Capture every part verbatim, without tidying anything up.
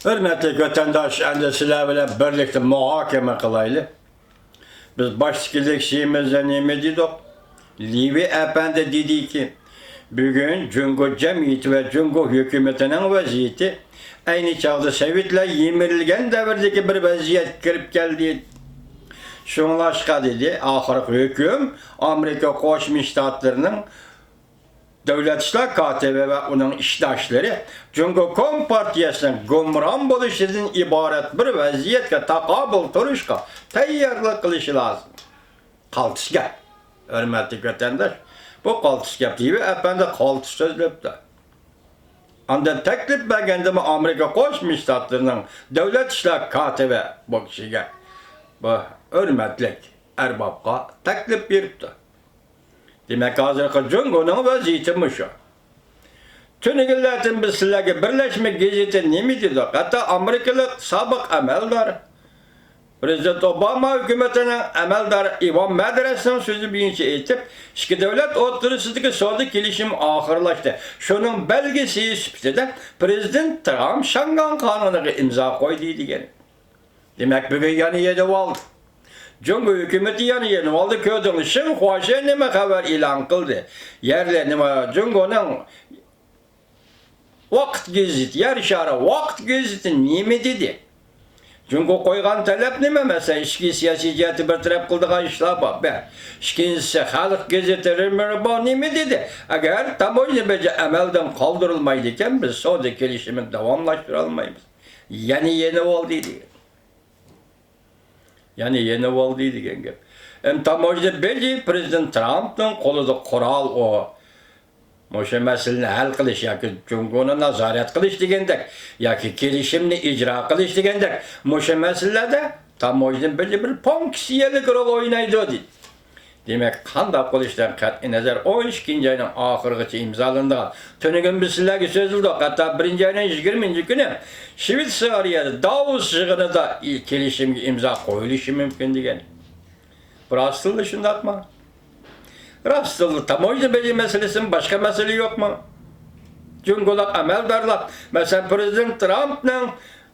ھۆرمەتلىك ۋەتەنداش، ئەمدى سىلەر بىلەن بىرلىكتە مۇھاكىمە قىلايلى. بىز باشتىكى لېكسىيىمىزدە نېمە دېدۇق؟ لېۋى ئەپەندى دېدىكى، بۈگۈن جۇڭگو جەمئىيىتى ۋە جۇڭگو ھۆكۈمىتىنىڭ ۋەزىيىتى ئەينى چاغدا سوۋېتلار يىمىرىلگەن دەۋردىكى بىر ۋەزىيەتكە كىرىپ كەلدى. شۇڭلاشقا، دېدى، ئاخىرقى ھۆكۈم ئامېرىكا قوشما شتاتلىرىنىڭ دۆلەت ئىشلار كاتىپى ۋە ئۇنىڭ ئىشداشلىرى جۇڭگو كومپارتىيەسىنىڭ گۇمران بولۇشىدىن ئىبارەت بىر ۋەزىيەتكە تاقابىل تۇرۇشقا تەييارلىق قىلىشى لازىم. قالتىس گەپ، ھۆرمەتلىك ۋەتەنداش، بۇ قالتىس گەپ دېيىپ، ئەپەندى قالتىس سۆزلەپتۇ. ئاندىن تەكلىپ بەرگەندىمۇ ئامېرىكا قوشما شتاتلىرىنىڭ دۆلەت ئىشلار كاتىپى بۇ كىشىگە، بۇ ھۆرمەتلىك ئەربابقا تەكلىپ بېرىپتۇ. دېمەك، ھازىرقى جۇڭگونىڭ ۋەزىيىتى مۇشۇ. تۈنۈگۈنلەردىن بىز سىلەرگە بىرلەشمە گېزىتى نېمە دېدۇق؟ ھەتتا ئامېرىكىلىق سابىق ئەمەلدار، پىرېزىدېنت ئوباما ھۆكۈمىتىنىڭ ئەمەلدارى ئىۋان مەدرەسنىڭ سۆزى بويىچە ئېيتىپ، ئىككى دۆلەت ئوتتۇرىسىدىكى سودا كېلىشىمى ئاخىرلاشتى. شۇنىڭ بەلگىسى سۈپىتىدە پىرېزىدېنت ترامپ شاڭگاڭ قانۇنىغا ئىمزا قويدى دېگەن. دېمەك، بۈگۈن يەنە يېنىۋالدى. جۇڭگو ھۆكۈمىتى يەنە يېنىۋالدى. كۆردۈڭلار، شىنخۇاشې نېمە خەۋەر ئېلان قىلدى؟ يەرلىك نېمە، جۇڭگونىڭ ۋاقىت گېزىتى، يەر شارى ۋاقىت گېزىتى نېمە دېدى؟ جۇڭگو قويغان تەلەپ نېمە؟ مەسىلەن، ئىچكى سىياسىي جەھەتتە بىر تەرەپ قىلىدىغان ئىشلار بار. بىر. ئىككىنچىسى، خەلق گېزىتى رېمېربو نېمە دېدى؟ ئەگەر تاموژنا بېجى ئەمەلدىن قالدۇرۇلمايدىكەن، بىز سودا كېلىشىمىنى داۋاملاشتۇرالمايمىز. يەنە يېنىۋالدى دېگەن. يەنە يېنىۋالدى دېگەن گەپ. ئەم، تاموژنا بېجى پىرېزىدېنت ترامپنىڭ قولىدا قورال ئۇ. مۇشۇ مەسىلىنى ھەل قىلىش ياكى جۇڭگونى نازارەت قىلىش دېگەندەك، ياكى كېلىشىمنى ئىجرا قىلىش دېگەندەك، مۇشۇ مەسىلىلەردە تاموژنا بېجى بىر فۇنكسىيەلىك رول ئوينايدۇ دېدى. دېمەك، قانداق بولۇشىدىن قەتئىينەزەر، ئون ئىككىنچى ئاينىڭ ئاخىرىغىچە ئىمزالىنىدىغان، تۈنۈگۈن بىز سىلەرگە سۆزلىدۇق، ھەتتا بىرىنچى ئاينىڭ يىگىرمىنچى كۈنى شۋېتسارىيەدە داۋوس يىغىنىدا كېلىشىمگە ئىمزا قويۇلۇشى مۇمكىن دېگەن. بۇ راستتىنلا شۇنداقمۇ؟ راستتىنلا تاموژنا بېجى مەسىلىسىمۇ، باشقا مەسىلە يوقمۇ؟ جۇڭگولۇق ئەمەلدارلار، مەسىلەن، پىرېزىدېنت ترامپنىڭ،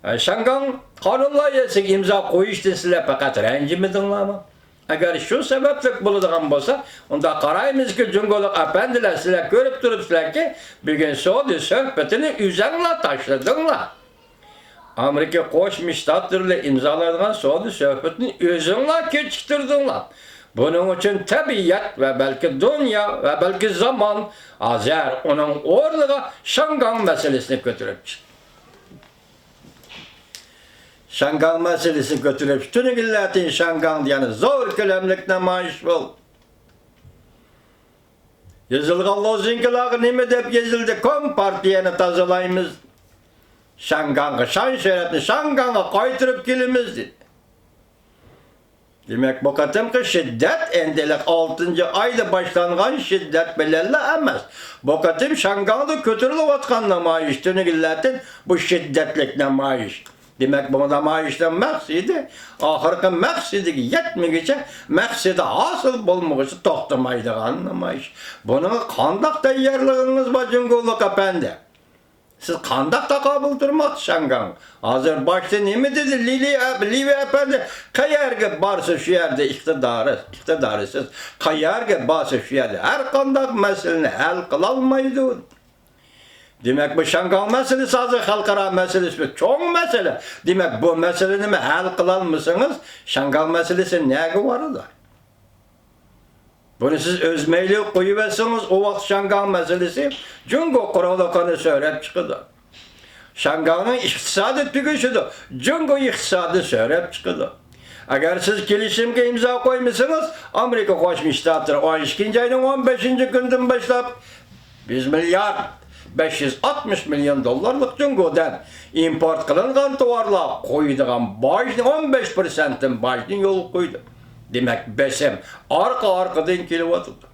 ئە، شاڭگاڭ قانۇن لايىھەسىگە ئىمزا قويۇشتىن سىلەر پەقەت رەنجىمىدىڭلارمۇ؟ ئەگەر شۇ سەۋەبلىك بولىدىغان بولسا، ئۇندا قارايمىزكى، جۇڭگولۇق ئەپەندىلەر، سىلەر كۆرۈپ تۇرۇپسىلەركى، بۈگۈن سودا سۆھبىتىنى ئۆزەڭلار تاشلىدىڭلار. ئامېرىكا قوشما شتاتلىرى بىلەن ئىمزالايدىغان سودا سۆھبىتىنى ئۆزۈڭلار كېچىكتۈردۈڭلار. بۇنىڭ ئۈچۈن تەبىئەت ۋە بەلكى دۇنيا ۋە بەلكى زامان ھازىر ئۇنىڭ ئورنىغا شاڭگاڭ مەسىلىسىنى كۆتۈرۈپ چىقتى. شاڭگاڭ مەسىلىسىنى كۆتۈرۈپ، تۈنۈگۈنلەردىن شاڭگاڭدا يەنە زور كۆلەملىك نامايىش بولدى. يېزىلغان لوزۇنكىلارغا نېمە دەپ يېزىلدى؟ كومپارتىيەنى تازىلايمىز. شاڭگاڭغا شان-شەرەپنى شاڭگاڭغا قايتۇرۇپ كېلىمىز، دېدى. دېمەك، بۇ قېتىمقى شىددەت ئەمدى ھېلىقى ئالتىنچى ئايدا باشلانغان شىددەت بىلەنلا ئەمەس. بۇ قېتىم شاڭگاڭدا كۆتۈرۈلۈۋاتقان نامايىش تۈنۈگۈنلەردىن بۇ شىددەتلىك نامايىش. دېمەك، بۇ نامايىشنىڭ مەقسىتى، ئاخىرقى مەقسىتىگە يەتمىگۈچە، مەقسىتى ھاسىل بولمىغۇچە توختىمايدىغان نامايىش. بۇنىڭغا قانداق تەييارلىقىڭىز بار، جۇڭگولۇق ئەپەندى؟ سىز قانداق تاقابىل تۇرماقچى شاڭگاڭ؟ ھازىر باشتا نېمە دېدى؟ لىلى ئەپ-، لېۋى ئەپەندى، قەيەرگە بارسا شۇ يەردە ئىقتىدارى، ئىقتىدارى سىز. قەيەرگە بارسا شۇ يەردە ھەر قانداق مەسىلىنى ھەل قىلالمايدۇ. دېمەك، بۇ شاڭگاڭ مەسىلىسى ھازىر خەلقئارا مەسىلىسى، بىر چوڭ مەسىلە. دېمەك، بۇ مەسىلىنىمۇ ھەل قىلالمىسىڭىز، شاڭگاڭ مەسىلىسى نەگە بارىدۇ؟ بۇنى سىز ئۆز مەيلىگە قويۇۋەتسىڭىز، ئۇ ۋاقىت شاڭگاڭ مەسىلىسى جۇڭگو قۇرۇقلۇقىنى سۆرەپ چىقىدۇ. شاڭگاڭنىڭ ئىقتىسادى تۈگىشىدۇ، جۇڭگو ئىقتىسادى سۆرەپ چىقىدۇ. ئەگەر سىز كېلىشىمگە ئىمزا قويمىسىڭىز، ئامېرىكا قوشما شتاتلىرى ئون ئىككىنچى ئاينىڭ ئون بەشىنچى كۈنىدىن باشلاپ يۈز مىليارد بەش يۈز ئاتمىش مىليون دوللارلىق جۇڭگودىن ئىمپورت قىلىنغان تاۋارلار قويىدىغان باجنى، ئون بەش پىرسەنتتىن باجنى يولغا قويدى. دېمەك، بېسىم ئارقا-ئارقىدىن كېلىۋاتىدۇ.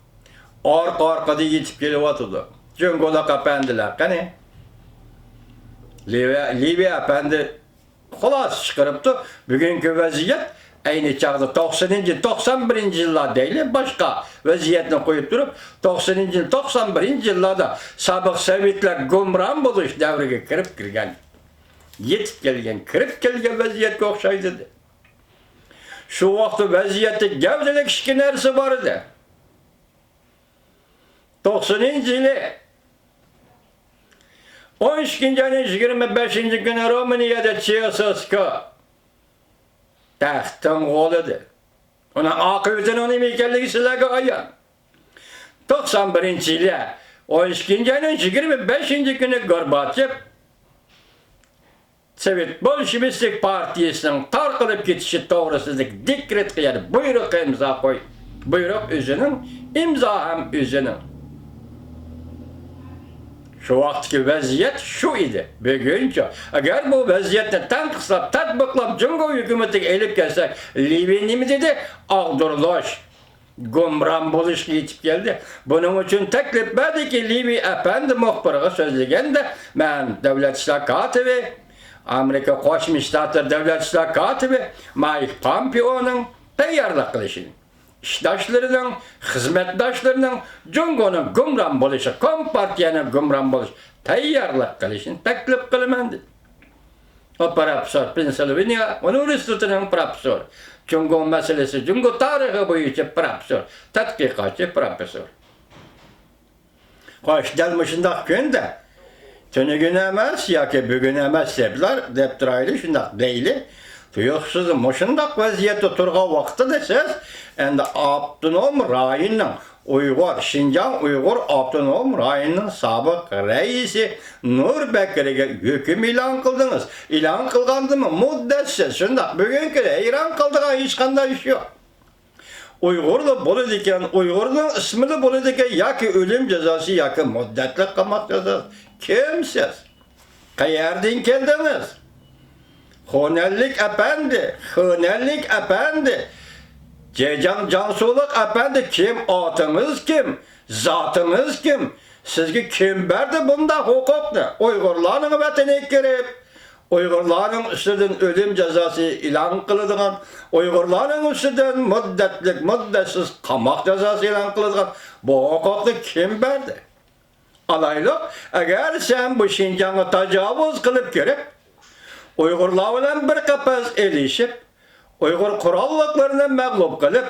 ئارقا-ئارقىدىن يېتىپ كېلىۋاتىدۇ. جۇڭگولۇق ئەپەندىلەر قېنى؟ لىۋىيە، لىۋىيە ئەپەندى خۇلاسە چىقىرىپتۇ. بۈگۈنكى ۋەزىيەت ئەينى چاغدا توقسىنىنچى، توقسان بىرىنچى يىللار دەيلى، باشقا ۋەزىيەتنى قويۇپ تۇرۇپ، توقسىنىنچى، توقسان بىرىنچى يىللاردا سابىق سوۋېتلار گۇمران بولۇش دەۋرىگە كىرىپ كىرگەن. يېتىپ كەلگەن، كىرىپ كەلگەن ۋەزىيەتكە ئوخشايدۇ. شۇ ۋاقىتتا ۋەزىيەتتە گەۋدىلىك ئىككى نەرسە بار ئىدى. توقسىنىنچى يىلى ئون ئىككىنچى ئاينىڭ يىگىرمە بەشىنچى كۈنى رومىنىيەدە چېئوسېسكو تەختتىن قۇلىدى. ئۇنىڭ ئاقىۋىتىنىڭ نېمە ئىكەنلىكى سىلەرگە ئايان. توقسان بىرىنچى يىلى ئون ئىككىنچى ئاينىڭ يىگىرمە بەشىنچى كۈنى گورباچېف سوۋېت بولشېۋىستىك پارتىيىسىنىڭ تارقىلىپ كېتىشى توغرىسىدىكى دېكرېتقا، يەنى بۇيرۇققا ئىمزا قوي. بۇيرۇق ئۆزىنىڭ، ئىمزا ھەم ئۆزىنىڭ. شۇ ۋاقىتتىكى ۋەزىيەت شۇ ئىدى. بۈگۈنچە، ئەگەر بۇ ۋەزىيەتنى تەنقىدلەپ، تەتبىقلاپ، جۇڭگو ھۆكۈمىتىگە ئېلىپ كەلسەك، لېۋىن نېمە دېدى؟ ئاغدۇرۇلۇش، گۇمران بولۇشقا يېتىپ كەلدى. بۇنىڭ ئۈچۈن تەكلىپ بەردىكى، لېۋى ئەپەندى مۇخبىرغا سۆزلىگەندە، مەن دۆلەت ئىشلار كاتىپى، ئامېرىكا قوشما شتاتلىرى دۆلەت ئىشلار كاتىپى مايك پامپېئونىڭ تەييارلىق قىلىشىنى، ئىشداشلىرىنىڭ، خىزمەتداشلىرىنىڭ جۇڭگونىڭ گۇمران بولۇشى، كومپارتىيەنىڭ گۇمران بولۇشى تەييارلىق قىلىشىنى تەكلىپ قىلىمەن، دېدى. ئۇ پروفېسسور، پېنسىلۋانىيە ئۇنىۋېرسىتېتىنىڭ پروفېسسورى، جۇڭگو مەسىلىسى، جۇڭگو تارىخى بويىچە پروفېسسور، تەتقىقاتچى پروفېسسور. خوش، دەل مۇشۇنداق كۈندە، تۈنۈگۈن ئەمەس ياكى بۈگۈن ئەمەس دەپلا دەپ تۇرايلى، شۇنداق دەيلى. تۇيۇقسىز مۇشۇنداق ۋەزىيەتتە تۇرغان ۋاقتىدا سىز ئەمدى ئاپتونوم رايوننىڭ ئۇيغۇر، شىنجاڭ ئۇيغۇر ئاپتونوم رايونىنىڭ سابىق رەئىسى نۇر بەكرىگە ھۆكۈم ئېلان قىلدىڭىز. ئېلان قىلغاندىمۇ مۇددەتسىز، شۇنداق، بۈگۈنكى ھەيران قالىدىغان ھېچقانداق ئىش يوق. ئۇيغۇرلا بولىدىكەن، ئۇيغۇرنىڭ ئىسمىلا بولىدىكەن، ياكى ئۆلۈم جازاسى، ياكى مۇددەتلىك قاماق جازاسى. كىمسىز؟ قەيەردىن كەلدىڭىز؟ خۇنەنلىك ئەپەندى، خۇنەنلىك ئەپەندى، جېجياڭ جياڭسۇلۇق ئەپەندى، كىم ئاتىڭىز، كىم زاتىڭىز، كىم؟ سىزگە كىم بەردى بۇنداق ھوقۇقنى؟ ئۇيغۇرلارنىڭ ۋەتىنىگە كىرىپ، ئۇيغۇرلارنىڭ ئۈستىدىن ئۆلۈم جازاسى ئېلان قىلىدىغان، ئۇيغۇرلارنىڭ ئۈستىدىن مۇددەتلىك، مۇددەتسىز قاماق جازاسى ئېلان قىلىدىغان بۇ ھوقۇقنى كىم بەردى؟ ئالايلۇق، ئەگەر سەن بۇ شىنجاڭغا تاجاۋۇز قىلىپ كىرىپ، ئۇيغۇرلار بىلەن بىر قەپەس ئېلىشىپ، ئۇيغۇر قوراللىقلىرىنى مەغلۇپ قىلىپ،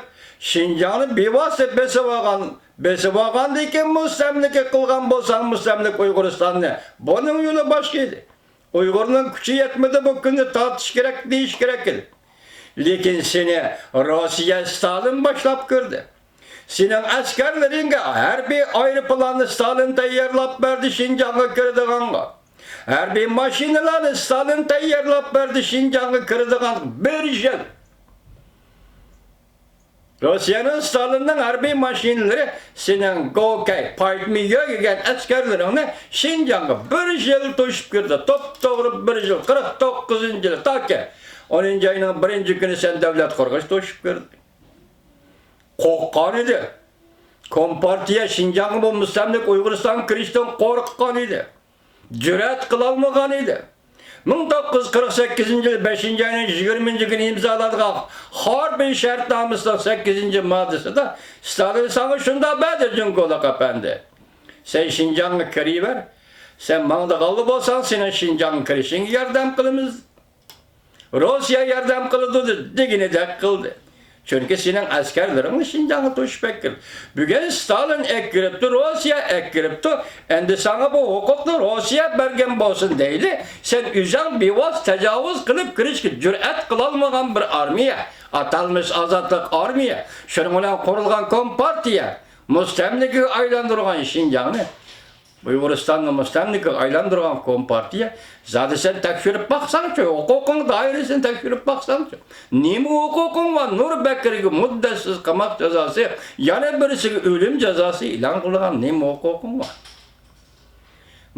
شىنجاڭنى بىۋاسىتە بېسىۋالغان، بېسىۋالغاندىن كېيىن مۇستەملىكە قىلغان بولساڭ، مۇستەملىكە ئۇيغۇرىستاننى، بۇنىڭ يولى باشقا ئىدى. ئۇيغۇرنىڭ كۈچى يەتمىدى، بۇ كۈننى تارتىش كېرەك، دېيىش كېرەك ئىدى. لېكىن سېنى روسىيە ستالىن باشلاپ كىردى. سېنىڭ ئەسكەرلىرىڭگە ھەربىي ئايروپىلاننى ستالىن تەييارلاپ بەردى شىنجاڭغا كىرىدىغانغا. ھەربىي ماشىنىلارنى ستالىن تەييارلاپ بەردى شىنجاڭغا كىرىدىغان بىر يىل. روسىيەنىڭ، ستالىننىڭ ھەربىي ماشىنىلىرى سېنىڭ گوكەي، پايتمىيۆ دېگەن ئەسكەرلىرىڭنى شىنجاڭغا بىر يىل توشۇپ كىردى. توپتوغرا بىر يىل، قىرىق توققۇزىنچى يىلى تاكى ئونىنچى ئاينىڭ بىرىنچى كۈنى سەن دۆلەت قۇرغاچ توشۇپ كىردى. قورققان ئىدى. كومپارتىيە شىنجاڭغا، بۇ مۇستەملىكە ئۇيغۇرىستانغا كىرىشتىن قورققان ئىدى. جۈرئەت قىلالمىغان ئىدى. مىڭ توققۇز يۈز قىرىق سەككىزىنچى يىل بەشىنچى ئاينىڭ يىگىرمىنچى كۈنى ئىمزالانغان خاربىن شەرتنامىسىنىڭ سەككىزىنچى ماددىسىدا ستالىن ساڭا شۇنداق بەردى، جۇڭگولۇق ئەپەندى. سەن شىنجاڭغا كىرىۋەر. سەن ماڭىدىغانلا بولساڭ، سېنىڭ شىنجاڭغا كىرىشىڭگە ياردەم قىلىمىز. روسىيە ياردەم قىلىدۇ دېگىنىدەك قىلدى. چۈنكى سېنىڭ ئەسكەرلىرىڭنى شىنجاڭغا توشۇپ ئەكىردى. بۈگۈن ستالىن ئەكىرىپتۇ، روسىيە ئەكىرىپتۇ. ئەمدى ساڭا بۇ ھوقۇقنى روسىيە بەرگەن بولسۇن دەيلى. سەن ئۆزۈڭ بىۋاسىتە تاجاۋۇز قىلىپ كىرىشكە جۈرئەت قىلالمىغان بىر ئارمىيە، ئاتالمىش ئازادلىق ئارمىيە، شۇنىڭ بىلەن قۇرۇلغان كومپارتىيە، مۇستەملىكىگە ئايلاندۇرغان شىنجاڭنى، ئۇيغۇرىستاننى مۇستەملىكىگە ئايلاندۇرغان كومپارتىيە، زادى سەن تەكشۈرۈپ باقساڭچۇ، ھوقۇقۇڭ دائىرىسىنى تەكشۈرۈپ باقساڭچۇ. نېمە ھوقۇقۇڭ بار نۇر بەكرىگە مۇددەتسىز قاماق جازاسى، يەنە بىرسىگە ئۆلۈم جازاسى ئېلان قىلىدىغان نېمە ھوقۇقۇڭ بار؟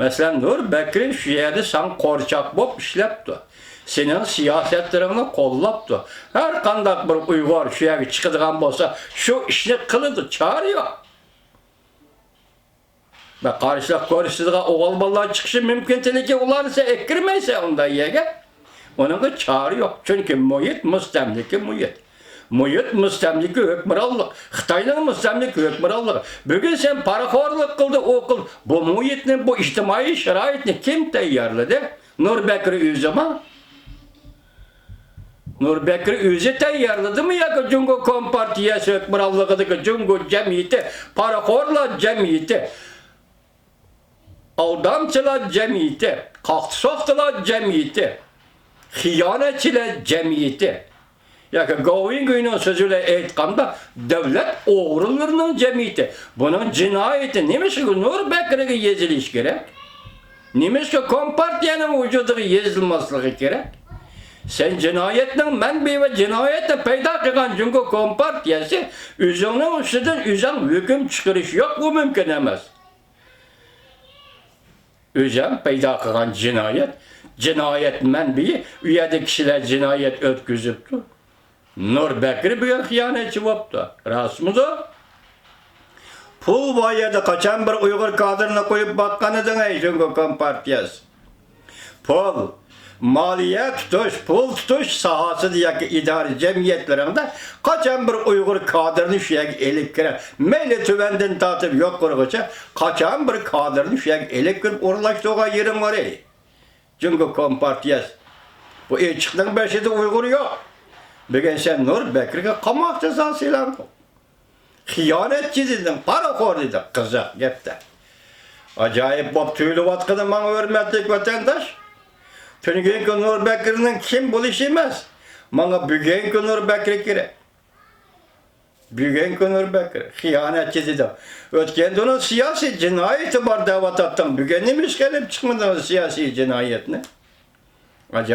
مەسىلەن، نۇر بەكرى شۇ يەردە ساڭا قورچاق بولۇپ ئىشلەپتۇ. سېنىڭ سىياسەتلىرىڭنى قوللاپتۇ. ھەر قانداق بىر ئۇيغۇر شۇ يەرگە چىقىدىغان بولسا، شۇ ئىشنى قىلىدۇ، چارە يوق. ۋە قارشىلىق كۆرسىتىدىغان ئوغۇل بالىلار چىقىشى مۇمكىنچىلىكى، ئۇلارنى سەن ئەكىرمەيسەن ئۇنداق يەرگە. ئۇنىڭغا چارە يوق. چۈنكى مۇھىت مۇستەملىكە مۇھىت. مۇھىت مۇستەملىكە ھۆكۈمرانلىق. خىتاينىڭ مۇستەملىكە ھۆكۈمرانلىقى. بۈگۈن سەن پارىخورلۇق قىلدى، ئۇ قىل. بۇ مۇھىتنى، بۇ ئىجتىمائىي شارائىتنى كىم تەييارلىدى؟ نۇر بەكرى ئۆزىمۇ؟ نۇر بەكرى ئۆزى تەييارلىدىمۇ ياكى جۇڭگو كومپارتىيەسى ھۆكۈمرانلىقىدىكى جۇڭگو جەمئىيىتى، پارىخورلار جەمئىيىتى، ئالدامچىلار جەمئىيىتى، قاقتى-سوختىلار جەمئىيىتى، خىيانەتچىلەر جەمئىيىتى ياكى گاۋيىڭگۈينىڭ سۆزى بىلەن ئېيتقاندا، دۆلەت ئوغرىلىرىنىڭ جەمئىيىتى. بۇنىڭ جىنايىتى نېمىشقا نۇر بەكرىگە يېزىلىشى كېرەك؟ نېمىشقا كومپارتىيەنىڭ ۋۇجۇدىغا يېزىلماسلىقى كېرەك؟ سەن جىنايەتنىڭ مەنبىيى ۋە جىنايەتنى پەيدا قىلغان جۇڭگو كومپارتىيەسى ئۆزۈڭنىڭ ئۈستىدىن ئۆزۈڭ ھۆكۈم چىقىرىش يوق، بۇ مۇمكىن ئەمەس. ئۆزۈڭ پەيدا قىلغان جىنايەت، جىنايەت مەنبىيى، ئۇ يەردە كىشىلەر جىنايەت ئۆتكۈزۈپتۇ. نۇر بەكرى بۈگۈن خىيانەتچى بوپتۇ. راستمىدۇ؟ پۇل بار يەردە قاچان بىر ئۇيغۇر كادىرىنى قويۇپ باققان ئىدىڭ، ئەي جۇڭگو كومپارتىيەسى؟ پۇل، مالىيە تۇتۇش، پۇل تۇتۇش ساھەسىدە ياكى ئىدارە جەمئىيەتلىرىڭدە قاچان بىر ئۇيغۇر كادىرىنى شۇ يەرگە ئېلىپ كىرە، مەيلى تۆۋەندىن تارتىپ يۇقىرىغىچە قاچان بىر كادىرنى شۇ يەرگە ئېلىپ كىرىپ ئورۇنلاشتۇرغان يېرىڭ بار ئىدى. جۇڭگو كومپارتىيەسى. بۇ ئېچىقنىڭ بېشىدا ئۇيغۇر يوق. بۈگۈن سەن نۇر بەكرىگە قاماق جازاسى سېلىندىڭ. خىيانەتچى دېدىڭ، پارىخور دېدىڭ. قىزىق گەپتە. ئاجايىپ بولۇپ تۇيۇلۇۋاتقىنى ماڭا، ھۆرمەتلىك ۋەتەنداش. تۈنۈگۈنكى نۇر بەكرىنىڭ كىم بولۇشى ئەمەس. ماڭا بۈگۈنكى نۇر بەكرى كېرەك. بۈگۈنكى نۇر بەكرى خىيانەتچى دېدىڭ. ئۆتكەندە ئۇنىڭ سىياسىي جىنايىتى بار دەۋاتاتتىڭ. بۈگۈن نېمىشقا ئېلىپ چىقمىدىڭ سىياسىي جىنايەتنى؟ ئاجايىپ.